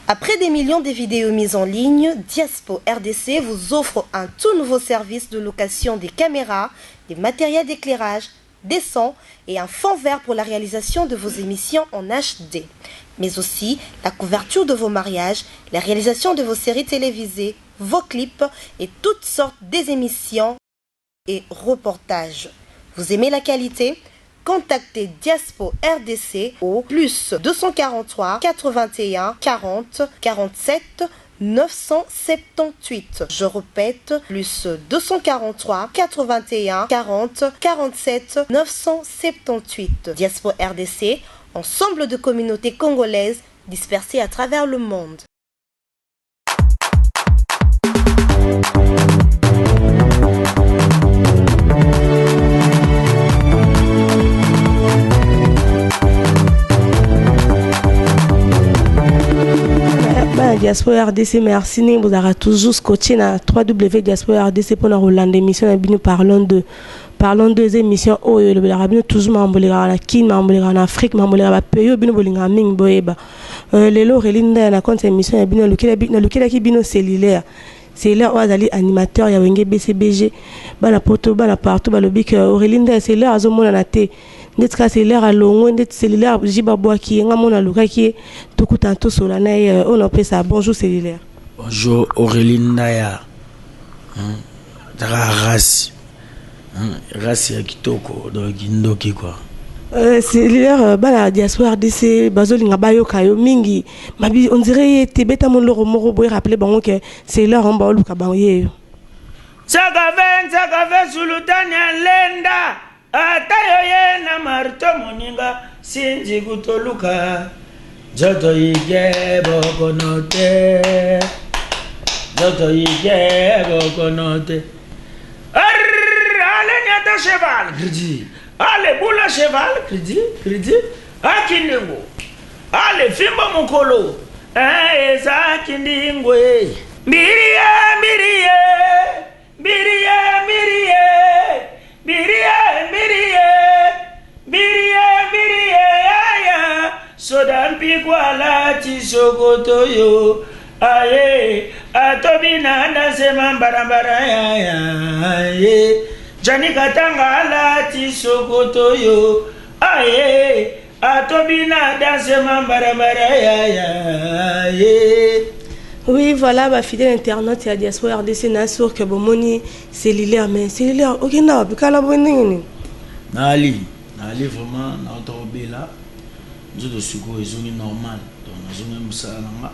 Après des millions de vidéos mises en ligne, Diaspo RDC vous offre un tout nouveau service de location des caméras, des matériels d'éclairage, des sons et un fond vert pour la réalisation de vos émissions en HD, mais aussi la couverture de vos mariages, la réalisation de vos séries télévisées, vos clips et toutes sortes des émissions et reportages. Vous aimez la qualité? Contactez Diaspo RDC au plus 243 81 40 47 978. Je répète, plus 243 81 40 47 978. Diaspo RDC, ensemble de communautés congolaises dispersées à travers le monde. Bana diaspora RDC, merci ndenge bozalaka toujours scotché na 3W Diaspora RDC mpona kolanda émission na bino Parlons de. Parlons de eza émission oyo elobelaka bino toujours makambo elekaka na Kin, makambo elekaka na Afrique, makambo elekaka bapays oyo bino bolingaka mingi boyeba. Lelo Aurélie Ndaya na compte ya émission ya bino nalukelaki bino cellulaire. Cellulaire oyo azali animateur ya Wenge BCBG. Bana poto, bana partout balobi que Aurélie Ndaya cellulaire azomonana te. Ndeti kaka cellulaire alongwe, ndeti cellulaire jiba abwaki ye, nga mona alukaki ye, tokutana tosola na ye, oyo napesa bonjour cellulaire. Bonjour Aurélie Ndaya. Taka race. Race ya kitoko, donc ndoki quoi. Cellulaire, bana diaspora RDC bazolinga bayoka yo mingi. Mabi on dirait ye te beta moloko moko boye rappeler bango que cellulaire on baoluka bango ye yo. Tsakave, tsakave sultani alenda. Ata yo ye na marto moninga sinzi kutoluka. Nzoto ike bokono te. Nzoto ike bokono te. Arr, ale nyata cheval, gridi. Ale bula cheval, gridi, gridi. Akindingo. Ale fimbo mukolo. Eh, eza kindingwe. Mbirie, mbirie. Mbirie, mbirie. Mbirie, mbirie. Mbirie, mbirie, ya, ya. Soda mpikwa lati sokoto yo. Aye, atobina ndasema mbarambara ya, ya. Aye, Jani Katanga lati sokoto yo. Aye, atobina ndasema mbarambara ya, ya. Aye. Oui, voilà, bah, fidèle internaute, il y a Diaspora RDC, na sûr que bomoni cellulaire, mais cellulaire, ok, non, puis quand la bonne nini? Nali, nali vraiment, na otobela, nzoto siko ezongi normal, donc nazongi mosala na nga.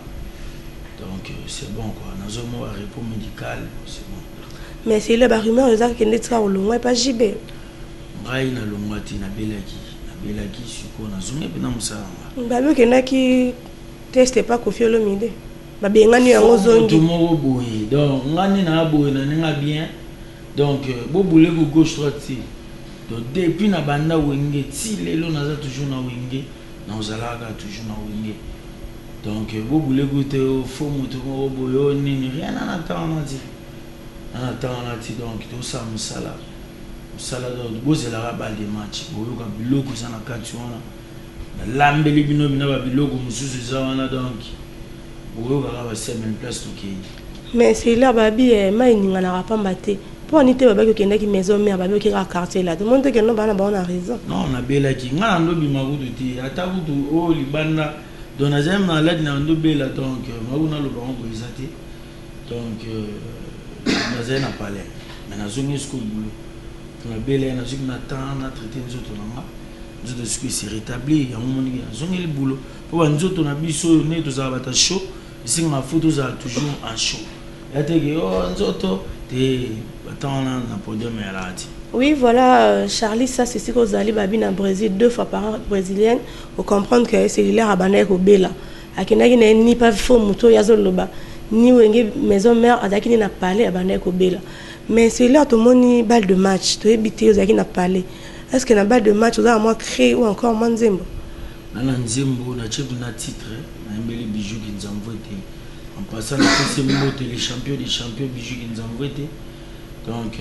Donc c'est bon quoi, nazongi mo repos médical, c'est bon. Mais c'est là ba rumeur eza kende tika kolongwa pas JB. Ngai na longwa ti na belaki, na belaki siko nazongi pe na mosala na nga. Ba okendaki test pas Koffi Olomide. Babengani yango zongi. Moto moko boye. Donc ngani na boye na ninga bien. Donc bobule ko gauche droite ti. Donc depuis na banda Wenge ti lelo naza toujours na Wenge, na ozalaka toujours na Wenge. Donc bobule ko te fo moto moko boye o nini rien na temps na ti. Na temps na ti donc to sa musala. Musala donc bozelaka balle de match. Boyoka biloko za na kati wana. Na lambeli bino bino ba biloko mususu za wana donc boyokaka ba semaine place tokei. Mais c'est là babi mai ninga na rapamba te. Po ani te babaki okendaki maison mère babi okeka quartier là. Tout le monde que non bana ba on a raison. Non na belaki nga na ndo bima kutu te ata kutu o libanda donc na zem na ladi na ndo bela donc maku na loba ngo eza te. Donc na zem na palais mais na zongi school boulot. Na bela na zongi na temps na traiter nzoto na nga. Nzoto siko se rétablir yango moniki na zongi le boulot. Po ba nzoto na biso oyo nde tozala bata chaud, esenga fo tozala toujours en chaud. Ya te ke, oh, nzoto, te, bata wana na podium ya lati. Oui, voilà, Charlie, ça c'est ce que vous allez babi na Brésil 2 fois par an brésilienne, vous comprendre que cellulaire abandaki kobela. Akendaki na ye ni pas faux moto ya zoloba, ni Wenge maison mère azalaki ni na palais abandaki kobela. Mais cellulaire tomoni balle de match, toyebi te ozalaki na palais. Est-ce que na balle de match oza moi créé ou encore moi nzembo? Nana nzembo na check na titre na mbeli Bijou Kinzamvwete. En passant na pese mbote les champions des champions Bijou Kinzamvwete. Donc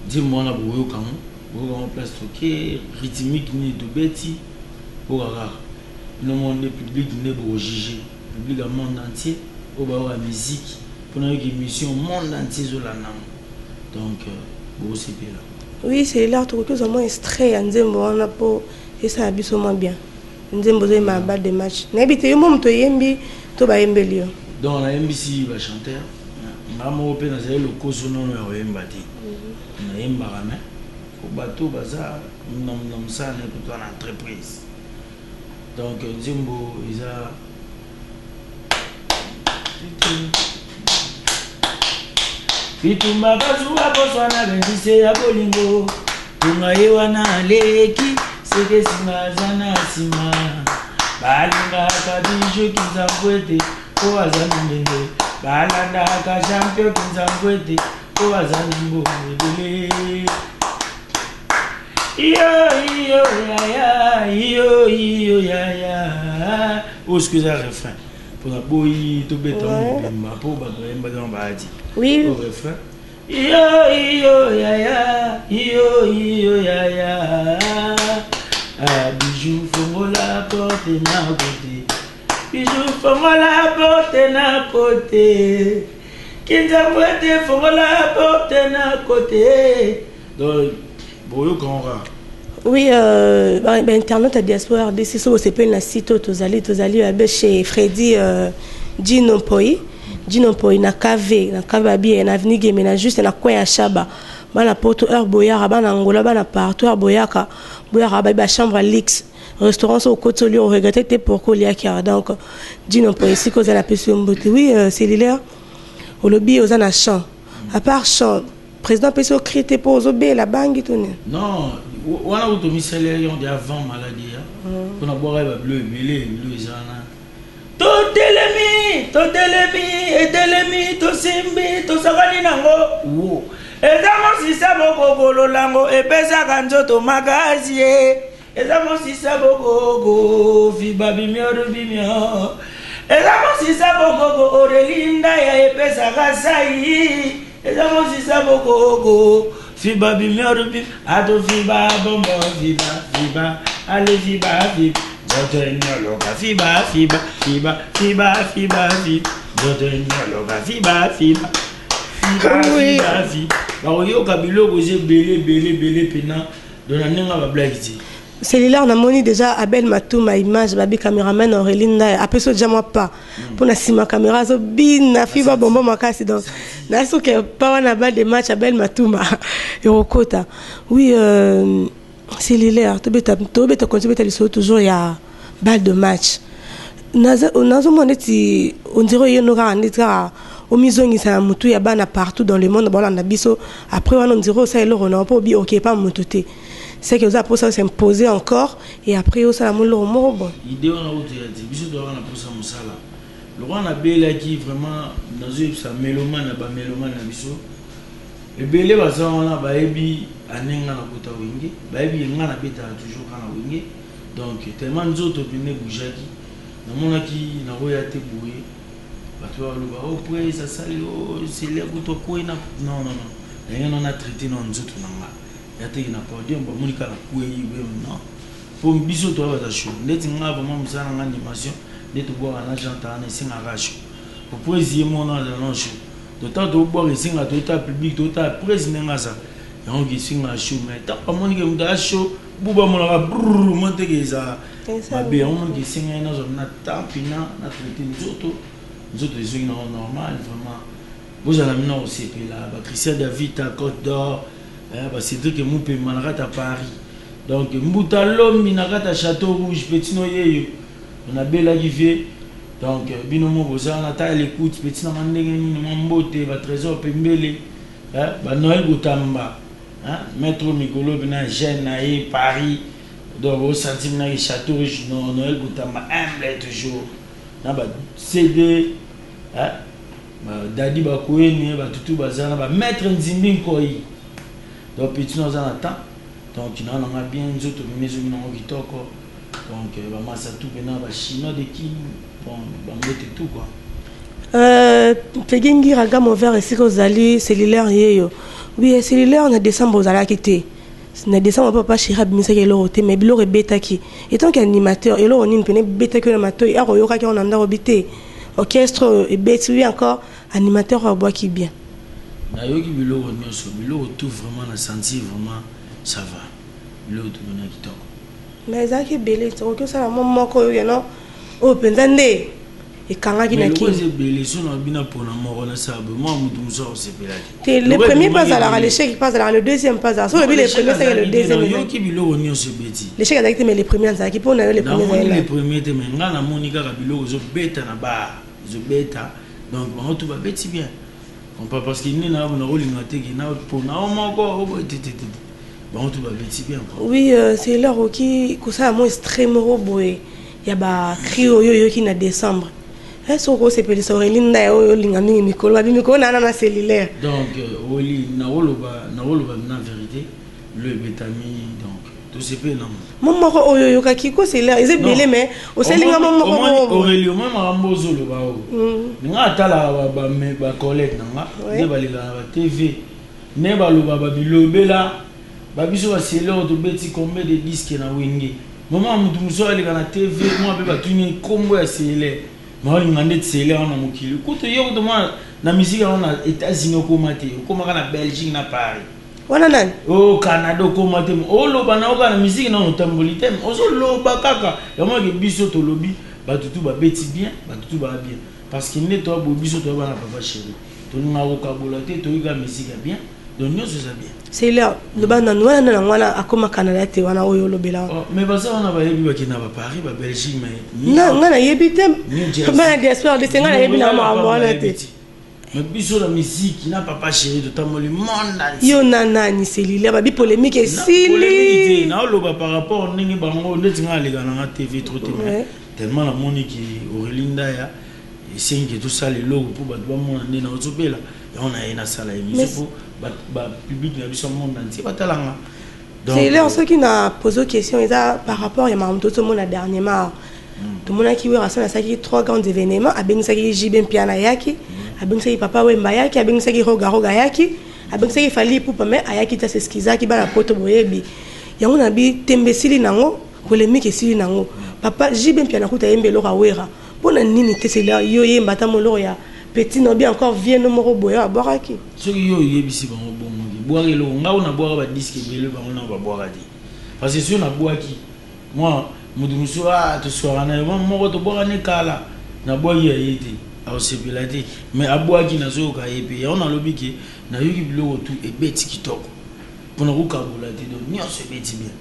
dis-moi na boyoka ngo, boyoka ngo place toke rythmique ni de beti boka. No monde public ne bo juger. Public ya monde entier oyo bayoka musique mpona yoka émission, monde entier ezolanda yango, donc bokosepela. Oui, c'est là tokoki ozwa mwa extrait ya nzembo wana mpo esala biso mwa bien. Nzembo ozoyemba balle de match, nayebi te yo mo moto oyembi to bayembeli yo? Donc nayembisi bachanteur. Nga moko mpe nazali lokoso nono ya koyemba te. Nayembaka, mais po bato baza na mosala na ye kutu na entreprise. Donc nzembo eza bitumba, bazuwa boswana benzise ya bolingo, tonga ye wana aleki seke nsima aza na nsima. Balingaka Bijou Kinzambu ete po aza na ndenge, balandaka Champion Kinzambu ete po aza na mbongo ebele. Iyo iyo yaya, iyo iyo yaya. Oyo soki eza refrain, mpona boyi tobeta mobimba mpo bato bayembaki yango bayadi. Oui. Oyo refrain: iyo iyo yaya, iyo iyo yaya. Ah, Bijou fongola porte na kote, Bijou fongola porte na kote, Kinzambu ete fongola porte na kote. Donc boyoka ngo kaka. Oui, bainternaute ya Diaspora RDC, so bosepeli na site oyo tozali babe chez Fredi Dino Mpoi, Dino Mpoi na KV, na KV babie na avenue Gemena, juste na coin ya Shaba. Bana Poto heure boyaka, bana Angola, bana partout heure boyaka, boyaka babi bachambre ya luxe, restaurant so okoti olia, oregrete te pourquoi oliaki awa. Donc Dino Mpoi, esika oza, napesi yo mbote. Oui, cellulaire olobi oza na champ, à part champ, président apesi yo cri te mpo ozobela bangi to nini? Non, wana kutu tomisalelaki yango de avant maladie ya mpona bwaka ye babilo ebele. Ebilo eza wana: totelemi, totelemi, etelemi, tosimbi, tosakani nango wo. Eza mosisa bokokololango, epesaka nzoto makasi ye. Eza mosisa bokoko fiba bimio bimio. Eza mosisa bokoko orelinda ya, epesaka sai. Eza mosisa bokoko fiba bimio bimio, ato fiba bombo, fiba fiba, ale fiba fiba, nzoto enyoloka, fiba fiba fiba fiba fiba fiba, nzoto enyoloka, fiba fiba fiba. Fiba fiba, bakoyoka biloko eza ebele ebele ebele mpena. Donc na ndenge bablague te. Cellulaire, namoni déjà Abel Matuma image, babi cameraman Aurélie Ndaya apesi oja mwa pa mpona nsima caméra azobina fiba bombo makasi. Donc nasuki pa wana balle de match, Abel Matuma ekokota. Oui, cellulaire, tobeta, tobeta, continue beta lisolo toujours ya balle de match. Nazomona neti ondire oyeno kaka neti kaka omizongisa na motu ya bana partout dans le monde baolanda biso. Après wana ondire osala eloko na mpo obi okepa motu te, c'est que oza mposa s'imposer encore et après osala moloko moko bon. Idée wana kutu ya te. Biso toyaka na mposa mosala lokola nabelaki vraiment. Nazoyebisa mélomane na bamélomane na biso ebele baza wana, bayebi ane nga na kota Wenge, bayebi nga nabetaka toujours kaka na Wenge. Donc tellement nzoto pene ebougeaki, namonaki nakoya te boye. Bato baloba o prese asali o sele kutu akwei na non non non, ndenge no na traité na nzoto na nga ya teki na podium, bamoni kaka nakwei boye. Non, mpo biso toya baza show ndeti nga vraiment mosala na nga animation nde tobwaka na janta wana, esengaka show po prese ye mona aza na show. Tota tobwaka, esenga totala public, totala prese ndenge aza yango, esengaka show. Mais ntango bamoni ke moto aya show bu, bamonaka brr mo teke eza mabe. Yango moniki esengaki nazwa na temps mpena na traité nzoto. Nzoto ezongi nango normal. Vraiment bozala mina kosepela, bachristien Davita Côte d'Or, bacédrik Mupema na kati ya Paris, donc Mbuta Lombi na kati ya Château Rouge, petit no yeyo nabelaki vie. Donc bino mo boza na ta l'écoute, petit nanga ndenge nini, mwa mbote, batrésor pembele, banoël Botamba, maître mikolo mpena jeune na ye Paris. Donc osanti minaki Château Rouge, Noël Botamba humble toujours na ba CD, dadi bakoyeni batutu baza na bamaître Nzimbi Nkoi. Donc petit no aza na temps, donc naa nanga bien, nzoto pene ezongi nango kitoko. Donc bamasa tout mpena, bachinois de Kin, bon, bambote tout quoi. Pegi Ngira Gamo vert, esika ozali, cellulaire yeyo. Oui, cellulaire, na décembre ozalaki te. Na décembre papa chéri abimisaki eloko te, mais biloko ebetaki. Etant que animateur, eloko nini pene ebetaki oyo na matoi aka oyokaki yango na ndako bi te? Orchestre oyo ebeti, oui, encore animateur oyo abwaki bien. Nayoki biloko nyonso, biloko tout vraiment na senti vraiment ça va, biloko tout mpena kitoko. Mais ezalaki ebele, okoki osala mo moko oyo yano oyo mpenza nde ekangaki na Kini? Kini. Ebele so na bina mpona moko nasala boye, mwa motu mosusu akosepela. Te, le premier pas azalaka, l'échec pas azalaka, le deuxième pas azalaka. So olobi le premier, seke le deuxième ezalaki. Nayoki biloko nyonso ebeti. L'échec azalaki te, mais le premier azalaki mpo na yo, le premier Namoni ezalaki le na premier te, mais nga namoni kaka biloko ezobeta na bar, ezobeta. Donc bango tu babeti bien, comprend, parce que nde na nakolinga teke na mpona o moko oboye te te te te, bango tu babeti bien quoi. Oui, c'est l'heure oki kosala mo extrait moko boye ya bacri oyo oyoki na décembre. Soki okosepelisa Aurélie Ndaya oyo olinga mingi mikolo, babi mikolo na na cellulaire. Donc oli nakoloba na vérité, lo ebetami, donc tosepeli nango. Mo moko oyo oyokaki ko cellulaire eza ebele, mais osalinga mo moko moko boye. Aurélie, omoi makambo ozoloba oyo, nga atalaka bacollègue na nga nde balekaka na batv, nde baloba babilobela babiso baseleur, tobeti combien de disque na Wenge. Mama, motu mosusu aleka na TV mwa mpe batuni nkombo ya cellulaire, maolinga nde cellulaire wana mokili kutu yo kutu mwa na misiki yango na États-Unis okóma te, okómaka na Belgique, na Paris. Wana nani? O Canada okóma te, oloba na oka na misiki nano otamboli te, ozoloba kaka yango. Yake biso tolobi bato tu babeti bien, bato tu baa bien, parce que nde toya boye, biso toya bana papa chéri, tolingaka kokabola te, toyoka misiki ya bien, donc nyonso eza bien. Cellulaire, loba nanu, wana nani yango wana akóma Canada te, wana oyo olobela wana? Oh, mais baza wana, bayebi bakenda baParis, baBelgique, mais Nga nayebi te. New Jersey. Bana diaspora de nga nayebi na makambo wana te. Mais biso na misiki na papa chéri totamboli monde entier. Yo na nani, cellulaire? Babi polémique Polémique te. Esili. Naoloba par rapport ndenge bango ndeti nga aleka nanga TV trop te, mais tellement namoni ke Aurélie Ndaya esengi ke tosala eloko mpo bato bamona nde na ozobela yango, na ye nasala émission mpo bapublic na biso monde entier batalanga. Donc, Cellulaire, soki na pose question, eza par rapport ya makambo tozomona dernièrement. Tomonaki Werrason asalaki trois grands événements: abengisaki JB Mpiana ayaki, abengisaki Papa Wemba ayaki, abengisaki Roga Roga ayaki, abengisaki Fally Ipupa, mais ayaki te, as'excusaki. Bana poto boyebi yango na bi tembe esili nango, polémique esili nango. Papa JB Mpiana kuta yemba eloko awera mpo na nini te? Cellulaire, yo yemba ata moloko ya petit no bi encore vieno moko boye abwakaki. Soki yo oyebisi bango bongo, bwaka eloko, ngai oyo nabwaka badisque ebele, bango nao babwaka te, parce que soki nabwaki mwa moto mosusu, a toswaka na ye mwa moko, tobwaka ne kala, nabwaki ya ye te, akosepela te, mais abwaki nazoyoka ye mpe yango. Nalobi ke nayoki biloko tu ebeti kitoko mpona kokabola te, donc nyonso ebeti bien,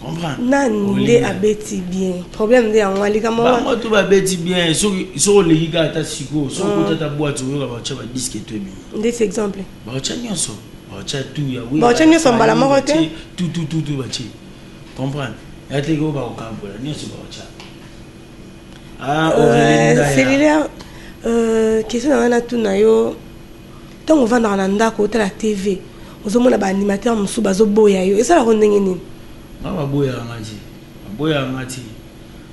comprendre. Nani nde abeti bien? Problème nde yango alika. Bango to babeti bien. Soki oleki kaka ata sikoyo, soki okota ata boîte, oyoka batya badisque to ebimi. Ndeti exemple? Batya nyonso, batya tu ya. Batya nyonso mbala moko te? Tu tu tu tu batie, comprendre, ya teke oyo bakokabola nyonso batya. Cellulaire, question na ngai natuna yo: ntango ovandaka na ndako otala TV, ozomona baanimateur mosusu bazoboya yo, esalaka ndenge nini? Nga baboyaka nga ti, baboyaka nga ti,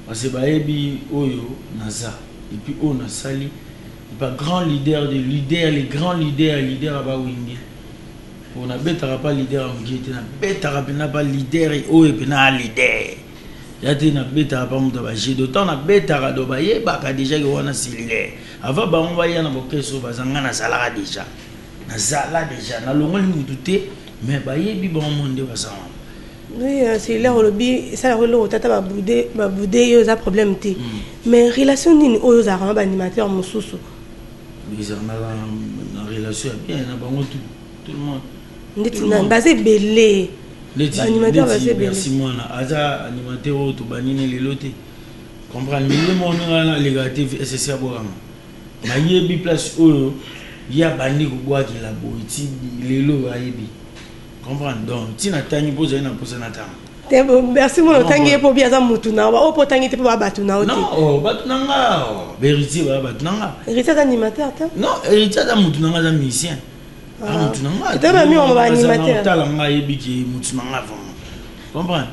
parce que bayebi oyo naza et puis oyo nasali ba grand leader de leader, les grands leaders, leader ya bawenge, po nabetaka pa leader ya mokie te, nabetaka mpena pa leader oyo mpena a leader ya te, nabetaka pa moto ya baG. D'autant nabetaka do bayebaka déjà ke wana cellulaire. Avant bango baya na bokese oyo baza, nga nazalaka déjà, nazala déjà, nalongoli mutu te, mais bayebi bango mo nde baza wana. Oui, cellulaire, olobi esalaka eloko tata babude babude yo, eza problème te, mais relation nini oyo ozalaka na baanimateur mosusu? Ezalaka na relation ya bien na bango tout, tout le monde. Ndeti nani? Baza ebele. Baanimateur baza ebele. Merci. Mwana aza animateur oyo tobanini lelo te, comprendre, mais ye moko ndenge wana alekaka te, ss abwakanga, nayebi place oyo ye abandi kobwakela boye ti lelo ayebi, comprendre. Donc ntina tangi mpo ozali na mposa na tanga. Te, merci. Mona otangi ye mpo bi aza mutu na oyo, mpo otangi te mpo baa bato na yo te. Non, oh, bato na nga, oh, Héritier baa bato na nga. Héritier aza animateur te. Non, Héritier aza mutu na nga, aza musicien, aza mutu na nga. Te, bami bango baanimateur. Otala nga, ayebi ke mutu na nga vraiment, comprendre.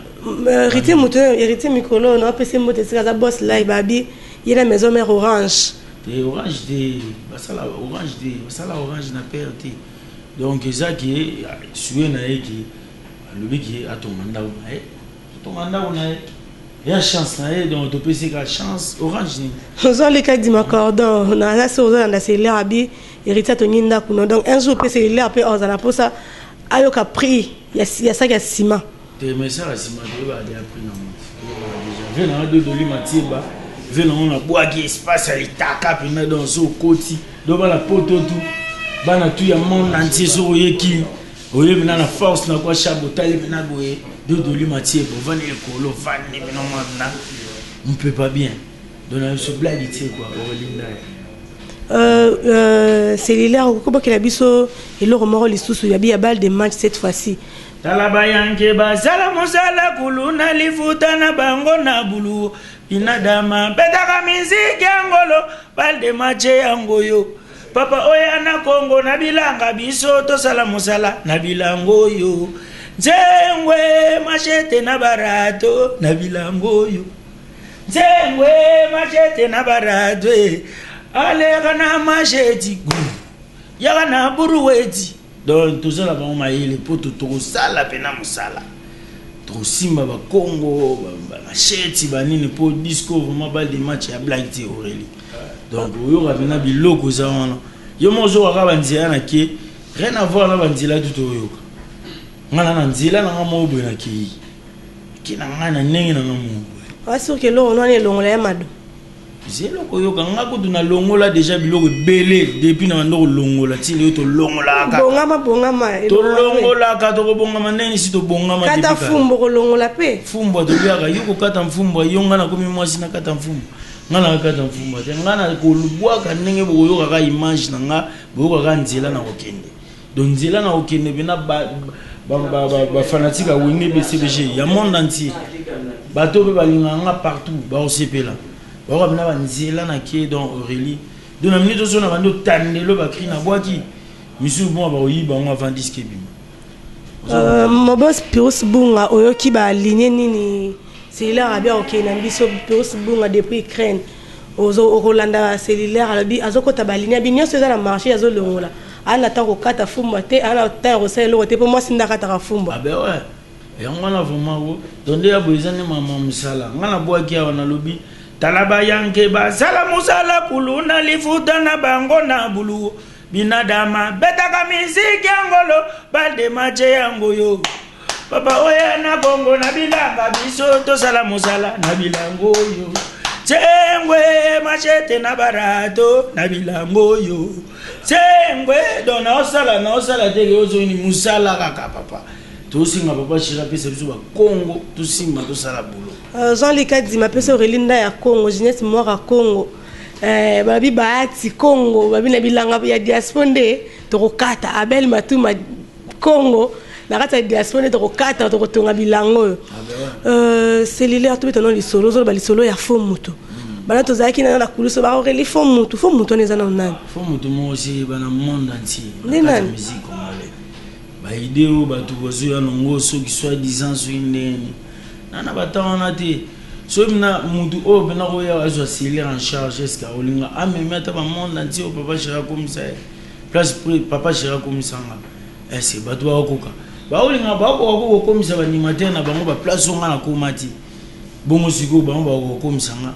Héritier mutu, Héritier mikolo na opesi mbote esika aza, boss live, babi ye na maison mère Orange. Te, Orange te, basala Orange te, basala Orange na père te. Donc eza ke suye na ye ke alobi ke atonga ndako na ye, atonga ndako na ye. Ya chance na ye, donc topesi ka chance Orange nini. Ozolika dima cordon naza so ozolanda cellulaire abi Héritier atongi ndako no. Donc un jour mpe cellulaire mpe ozala mposa ayoka prix ya saki ya ciment. Te, mais saka ciment toyebaka deya prix nango, toyebaka déjà. Ve nanga dodoli matieba, ve nango nabwaki espace ya litaka mpena. Donc so okoti do bana poto tu, bana tu ya monde entier, soki oyeki oyebi na na force na kwa shab, otali mpena boye dodoli matieba, ovandi likolo, ovandi mpena mwana mpepa bien. Donc na biso blague tie quoi, olinda ye. Cellulaire okobokela biso eloko moko lisusu ya bi ya balle de match cette fois-ci. Tala bayanke basala mosala kuluna lifuta na bango na bulu inadama betaka miziki ya ngolo balle de match yango yo papa oya na Kongo na bilanga biso tosala mosala na bilanga oyo nzengwe machete na barato na bilanga oyo nzengwe machete na barato e aleka na macheti gu yaka na buruweti. Donc tozala bango mayele mpo tokosala mpena mosala, tokosimba bakongo bamacheti banini mpo disco vraiment balle de match ya blague te, Aurélie. Donc oyoka mpena biloko eza wana, yo moko ozokaka banzela na ke rien à voir na banzela tu toyoka. Nga na nzela na nga moko boye, nakei ke na ngai na ndenge na nga moko boye. Asoki eloko wana elongola ya mado. Zelo koyoka nga kutu nalongola déjà biloko ebele depuis na bando kolongola ti lelo, tolongolaka. Bongama, bongama. Tolongolaka, tokobongama ndenge si tobongama. Kata fumbo kolongola mpe. Fumbwa toliaka, yo kokata mfumbwa, yo nga nakomi mwasi nakata mfumbwa? Nga nakakata mfumbwa te. Nga na kolubwaka ndenge bokoyokaka image na nga, boyokaka nzela na kokende. Donc nzela na kokende mpena bafanatiques ya Wenge BCBG ya monde entier, bato mpe balingaka nga partout, bakosepela, bayoka mpena banzela na ke. Donc Aurélie, donc na minute oso na bandi otandelo bacris nabwaki misusu bonga bakoyiba yango avant disque ebima. Mobos Pirus Bunga, oyoki baligne nini cellulaire abi akokende na biso? Pirus Bunga depuis Ukraine okolanda cellulaire alobi azokɔta baligne abi nyonso eza na marché, azolongola. Ana ntango kokata fumbwa te, ana ntango ya kosala eloko te mpo mwasi nde akataka fumbwa. Ah ben ouais, yango wana vraiment wo. Donc nde ya boye eza nde mama mosala. Nga nabwaki awa, nalobi tala bayanke basala mosala kuluna lifuta na bango na bulu binadama betaka miziki ya ngolo balle de match yango yo papa oya na Kongo na bilanga biso tosala mosala na bilanga oyo tsengwe machete na barato na bilanga oyo tsengwe. Donc naosala naosala te ke ozongini mosala kaka papa. Tosinga papa shira apesa biso bakongo, tosimba, tosala bulo. Jean-Luc Adima apesi Aurélie nda ya Congo, Ginette Mwaka Congo. Babi Bahati Congo, babi na bilanga ya diaspora nde tokokata. Abel Matuma Congo, na kati ya diaspora nde tokokata, tokotonga bilanga oyo. Cellulaire tobeta no lisolo, ozoloba lisolo ya fo mutu. Bana tozalaki nano na kuluso ba Aurélie, fo mutu, fo mutu wana eza nano nani? Fo mutu moko oseyeba na monde entier. Nde na kati ya nani? Musique congolais, baide oyo bato bazoya nango soki soi-disant soki ndenge na na bata wana te, soki na mutu oyo mpena koya azwa cellulaire en charge, est ce que akolinga amemi ata bamonde entier oyo papa chéri akomisa ye place papa chéri akomisanga? Est ce que bato bakokoka, baolinga, bakoka ko kokomisa baanimateur na bango baplace oyo nga nakoma ti bongo? Sikoyo bango bakoka kokomisa nga,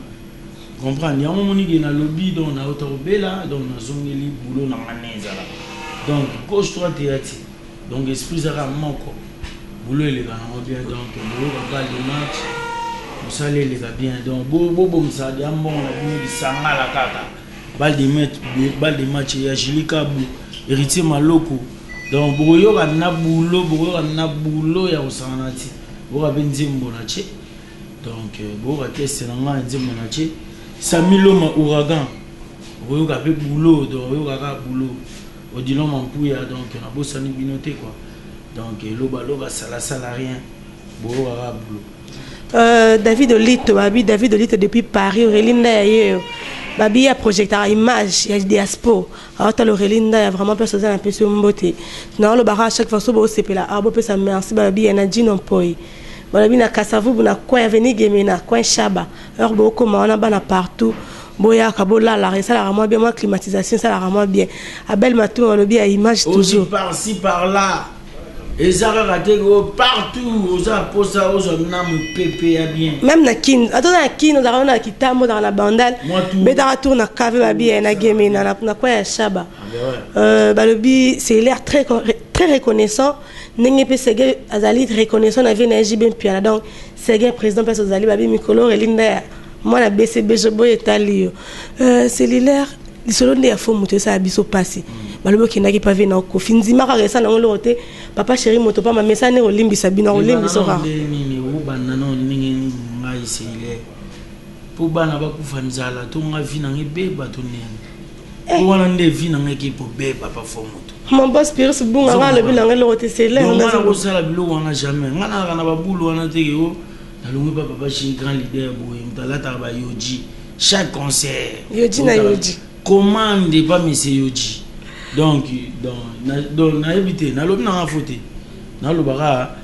comprendre yango monike nalobi. Donc nauta kobela, donc nazongeli boulot na nga nde ezala. Donc gauche droite eya ti, donc esprit ezaka moko, boulot eleka nango bien. Donc boyoka balle de match, mosala eleka bien. Donc bobomisa ya mbongo na bino lisangala kaka balle de match, balle de match ya Julie Kabu, Héritier Maloko. Donc bokoyoka na boulot, bokoyoka na boulot ya kosangana ti boyoka mpe nzembo na tie. Donc boyoka teste na ngai, nzembo na tie Sami Loma Ouragan, okoyoka mpe boulot. Donc oyoka kaka boulot Odilon Mampuya. Donc nabosani bino te quoi. Donc elobaloba salasala rien, boyoka kaka boulot. David Olito, babi David Olito depuis Paris, Aurélie Ndaya ye babi ya projecteur image ya diaspo aotala Aurélie Ndaya vraiment place oza na pesi yo mbote. Naolobaka à chaque fois so boosepela awa, bopesa merci. Balobi ya na Dino Mpoi, balobi na Kasavubu na coin avenue Gemena, coin Shaba, heure bookoma wana bana partout boyaka bolalaka, esalaka mwa bien, mwa climatisation esalaka mwa bien. Abel Matuma balobi ya image aussi toujours par-ci par-là. Eza kaka te ko partout oza posa ozwa na mopepe ya bien. Même na Kin, ata na Kin ozalaka na Kitambo, ozalaka na Bandal, betaka tour na Kave babi na Gemena na coin ya Shaba. Balobi c'est l'air très très reconnaissant ndenge mpe Seguin azali reconnaissant na vie na ye JB Mpiana. Donc Seguin président mpe ozali babi mikolo Aurélie ya mwana BCBG boye etali yo. Cellulaire lisolo nde ya fo moto esala biso mpasi. Balobi okendaki pa vie na okofi ndima kaka esala nango eloko te. Papa chéri moto pamba mesa nde kolimbisa bino, akolimbisa kaka. Nini obanda nao ndenge ngai seile mpo bana bakufa nzala to nga vie nanga ebeba to ndenge po wana nde vie nanga eke kobeba pa fo moto. Mon boss Pyrrhus Bunga nga alobi nanga eloko te cellulaire. Nga nakosala biloko wana jamais, nga nalaka na babulu wana teke o nalongwi pa papa chéri grand leader boye moto alataka bayoji chaque concert. Yoji na yoji. Commande pa monsieur Yoji. Donc donc nayebi te, nalobi nanga fo te, nalobaka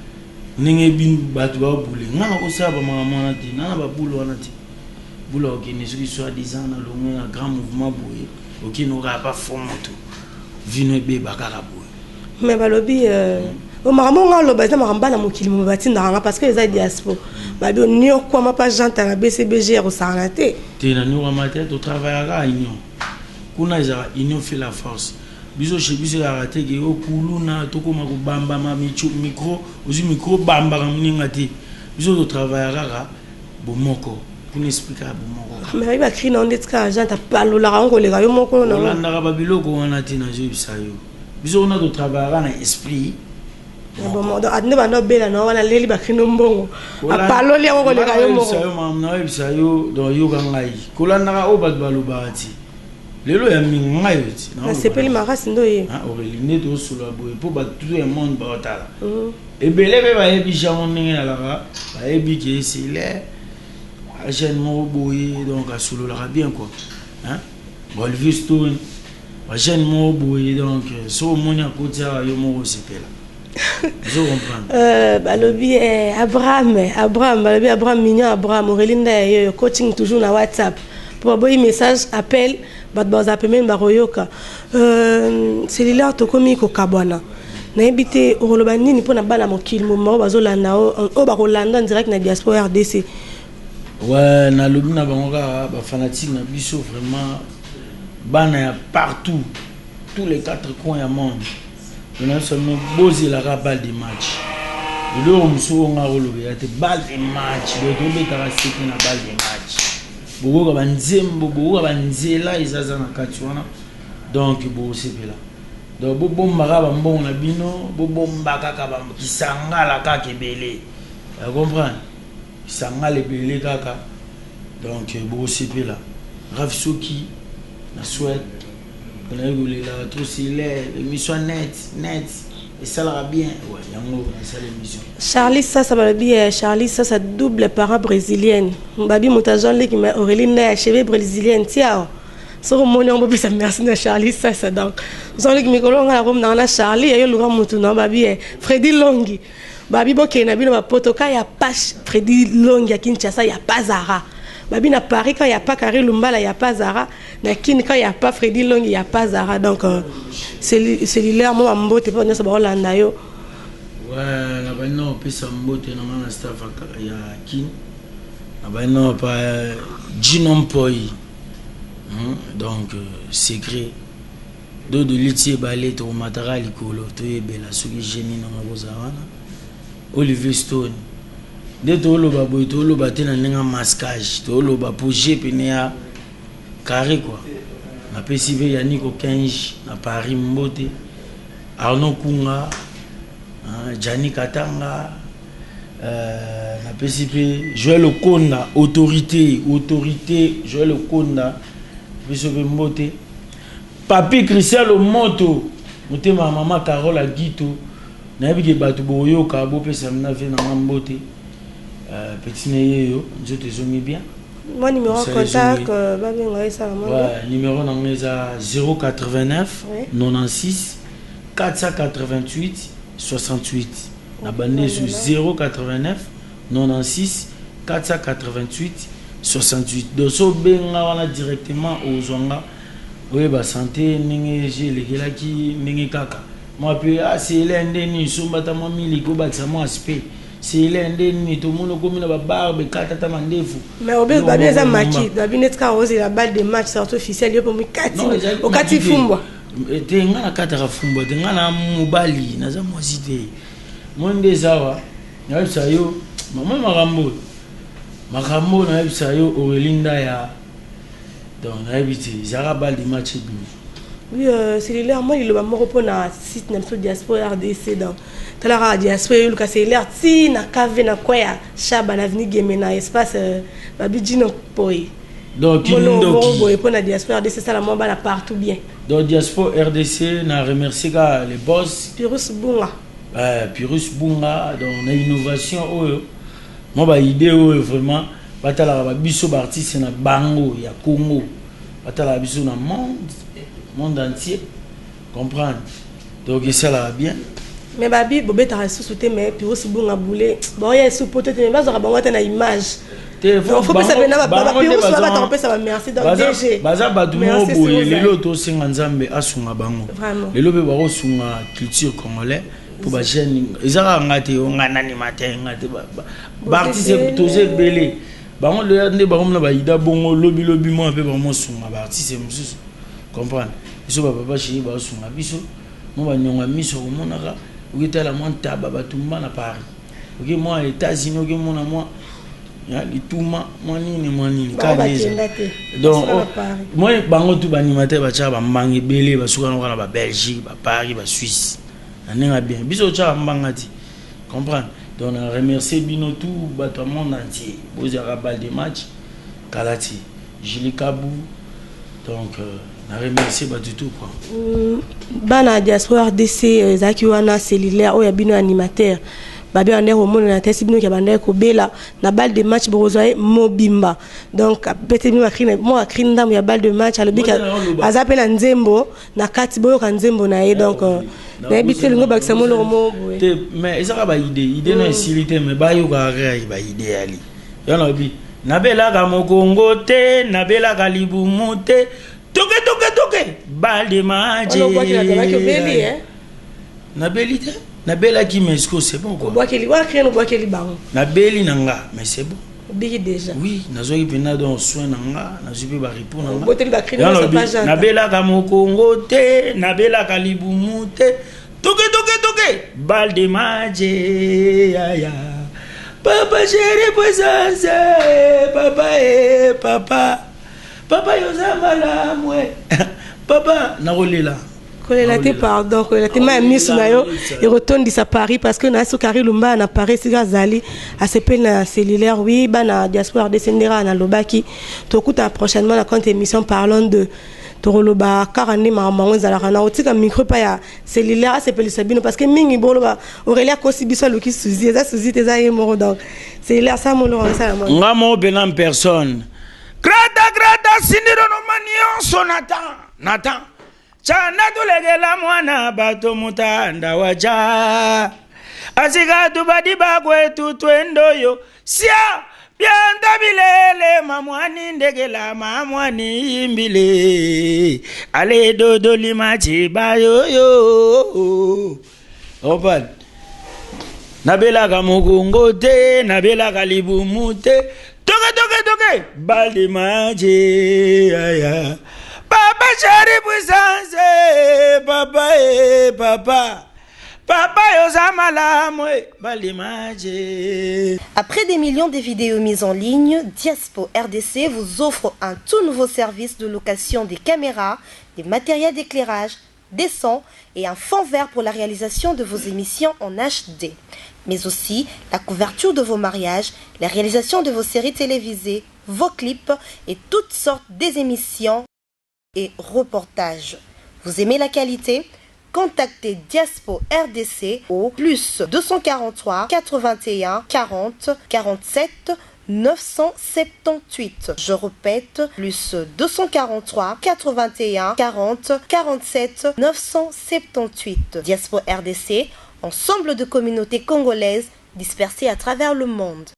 ndenge bino bato babule. Nga nakosala bamakambo wana te, nga na babulu wana te. Bula okende soki soi disant nalongwe na grand mouvement boye, okende okaka pa fo moto vino ebeba kaka boye. Mais balobi makambo nga oloba eza makambo bana mokili mo batindaka nga parce que eza diaspo. Babi oniokwama pa jante na BCBG ya kosangana te. Te, naniokwama te, totravaillaka union kuna, ezalaka union fait la force. Biso chez biso ezalaka te ke okuluna tokóma kobambama micro, ozwi micro bambaka moninga te. Biso totravaillaka kaka bomoko kuna, esprit kaka bomoko. Mais babi bacri na yo ndeti kaka jante apalolaka yango koleka yo moko. Olandaka babiloko wana te, nazoyebisa yo, biso kuna totravaillaka na esprit. Nde banda obela na wana leli bakrino mbongo apaloli yango koleka yo moko. Naoyebisa yo, donc yoka ngai, kolandaka oyo bato balobaka ti lelo ya mingi ngai yo ti. Nasepeli makasi ndo ye. Aurélie nde tosolola boye mpo bato tutu ya monde baotala ebele mpe bayebi jango ndenge nalaka, bayebi ke sele jeune moko boye, donc asololaka bien quoi. Olivier Stone bajeune moko boye, donc soki omoni akoti awa, yo moko osepela, ozo comprendre. Balobi Abraham, Abraham, balobi Abraham mignon, Abraham Aurélie Ndaya yoyo coaching toujours na WhatsApp mpo baboyi message appel, bato bazala pembeni bakoyoka. Cellulaire tokomi kokabwana, nayebi te okoloba nini mpona bana mokili moma oyo bazolanda, oyo bakolanda en direct na Diaspora RDC. Ouais, nalobi na bango kaka bafanatike na biso vraiment, bana ya partout, tous les quatre coins ya monde, tonabiso bozelaka balle de match. Eloko mosusu oyo nga kolobela te, balle de match, donc tobetaka sete na balle de match, bokoyoka banzembo, bokoyoka banzela ezaza na kati wana, donc bokosepela. Donc bobombaka bambongo na bino, bobomba kaka kisangala kaka ebele, ya comprendre, kisangala ebele kaka, donc bokosepela. Raf soki na Suède nayebi kolela trop sele émission net net esalaka bien, ouais, yango nasala émission. Charlie Sasa, balobi Charlie Sasa double parent brésilienne, babi moto azwa leki ma Aurélie Ndaya cheveux brésilienne ti awa. Soki omoni yango, bopesa merci na Charlie Sasa. Donc Jean-Luc mikolo nga nakomi nanga na Charlie ayo luka motu na babi Fredi Longi, babi bokende na bino bapoto ka ya pa Fredi Longi ya Kinshasa ya pa Zara, babi na Paris ka ya pa Kari Lumbala ya pa Zara, na Kini ka ya pa Fredi Longi ya pa Zara. Donc cellulaire mo bambote mpo nyonso bakolanda yo. Ouais, na bandi na kopesa mbote na nga na staff ya Kini, na bandi na pa Gino Mpoi, donc secret do liti ebale tokomataka likolo toyebela soki geni nanga kozala wana. Olivier Stone nde tooloba boye, tooloba te na ndenge ya masquage, tooloba po g pene ya carré quoi. Napesi mpe Yaniko 15 na Paris mbote, Arnaud Kunga, Jani Katanga, napesi mpe Joël Okonda, autorité, autorité Joël Okonda, biso mpe mbote. Papi Christian Lomoto, motema ya mama Carole Agito, nayebi ke bato boyoka, bopesa mina ve nanga mbote. Petit na ye yo nzoto ezongi bien. Moi numéro contact babenga esala. Ouais, numéro nanga eza 089 96 488 68. Na bande su 089 96 488 68. Donc so obenga wana directement, ozwanga, oyeba santé ndenge je elekelaki ndenge kaka. Mwa mpe asele nde nini, somba ata mwa miliki, obakisa mwa aspect. Sele nde nini, tomoni okomi na babarbe, kata ata mandefu. Mais obe babi eza maki, babi neti kaka ozela balle de match sortie officielle, yo mpo mikati okati fumbwa. Te, nga nakataka fumbwa te. Nga na mobali, naza mwasi te. Moi nde eza awa, nayebisa yo mama makambo makambo, nayebisa yo Aurélie Ndaya. Donc nayebi te, ezalaka balle de match ebimi. Oui, cellulaire, moi liloba moko mpona site na biso Diaspora RDC. Donc tala kaka Diaspora, eyoluka cellulaire ti na kave na coin ya Shaba na avenue Geme na espace babi Jino Poi. Donc kindoki. Boye mpona Diaspora RDC, esala mwa bana partout bien. Donc Diaspora RDC, na remercie kaka les boss. Pirus Bunga. Pirus Bunga. Donc na innovation oyo, mwa baidée oyo, vraiment batalaka babiso baartiste na bango ya Congo, batalaka biso na monde entier, comprendre. Donc esalaka bien. Mais babi bobetaka lisusu te, mais Pirus Bunga bule baoya esu poto te, mais bazwaka bango te na image. Baza bato moko boye. Lelo tosenga Nzambe asunga bango. Lelo mpe bakosunga culture congolais mpo bajeune eza kaka nga te, nga nani matin nga te. Baartiste toza ebele. Bango nde bakomona baida bongo lobilobi mwa mpe bakomosunga baartiste mosusu, comprendre. Biso bapapa chéri baosunga biso mo banyonga miso, komonaka oketala mwa ntaba batumba na Paris, oke mwa États-Unis, okemona mwa lituma mwa nini mwa nini. Donc moi bango tu baanimateur batiaka bambanga ebele, basuka noka na baBelgique, baParis, baSuisse na ndenge bien. Biso otiaka mbanga ti, comprendre. Donc na remercier bino tout bato ya monde entier bozalaka balle de match kala ti Julie Kabu. Donc na remercier bato tout quoi. Bana Diaspora RDC, ezalaki wana cellulaire oyo ya bino animateur babi bandeki komonana te, esi bino ke bandeki kobela na balle de match, bokozwa ye mobimba. Donc apesi bino mwa acri ndambo ya balle de match, alobi aza mpe na nzembo na kati, boyoka nzembo na ye. Donc nayebi te, elingi obakisa moloko moko boye? Te, mais ezaka baidée, idée na esili te, mais bayokaka kaka baidée yali yo. Nalobi nabelaka mokongo te, nabelaka libumu te, toke toke toke balle de match. Nabeli te, nabelaki, mais est-ce que c'est bon quoi? Obwakeli bango. Nabeli na nga, mais c'est bon. Obiki déjà. Oui, nazwaki mpenza donc soin na nga, nazwi mpe barepos na nga. Nabelaka mokongo te, nabelaka libumu te, toke toke toke balle de match yaya. Papa chéri présence, papa e papa, papa yoza malamu, papa nakolela. Kolela te, pardon, kolela te. Mai ya miso na yo ekotondisa Paris, parce que na sukari lumba na Paris esika azali asepeli na cellulaire. Oui, bana Diaspora RDC, ndenge kaka nalobaki, tokutana prochainement na compte émission Parlons de. Tokoloba kaka nde makambo yango ezalaka na kotika micro epai ya cellulaire asepelisa bino, parce que mingi boloba Aurélie akosi biso, aluki suzi, eza suzi te, eza ye moko. Donc cellulaire sa moloko esala. Nga moko mpena en personne, grata grata sindironoma nyonso natan natan chana tulekela mwana bato mutanda waja asika tubadi bakwetu twendoyo sia byanda bilele mamwani ndekela mamwani imbile ale dodolima chibayoyo opan. Nabelaka mokongo te, nabelaka libumu te, toke toke toke balimaje aya. Papa chéri puissance, papa e papa, papa yoza malamu balimaje. Après des millions de vidéos mises en ligne, Diaspo RDC vous offre un tout nouveau service de location des caméras, des matériels d'éclairage, des sons et un fond vert pour la réalisation de vos émissions en HD, mais aussi la couverture de vos mariages, la réalisation de vos séries télévisées, vos clips et toutes sortes des émissions et reportages. Vous aimez la qualité? Contactez Diaspo RDC au plus 243 81 40 47 978. Je répète, plus 243 81 40 47 978. Diaspo RDC, ensemble de communautés congolaises dispersées à travers le monde.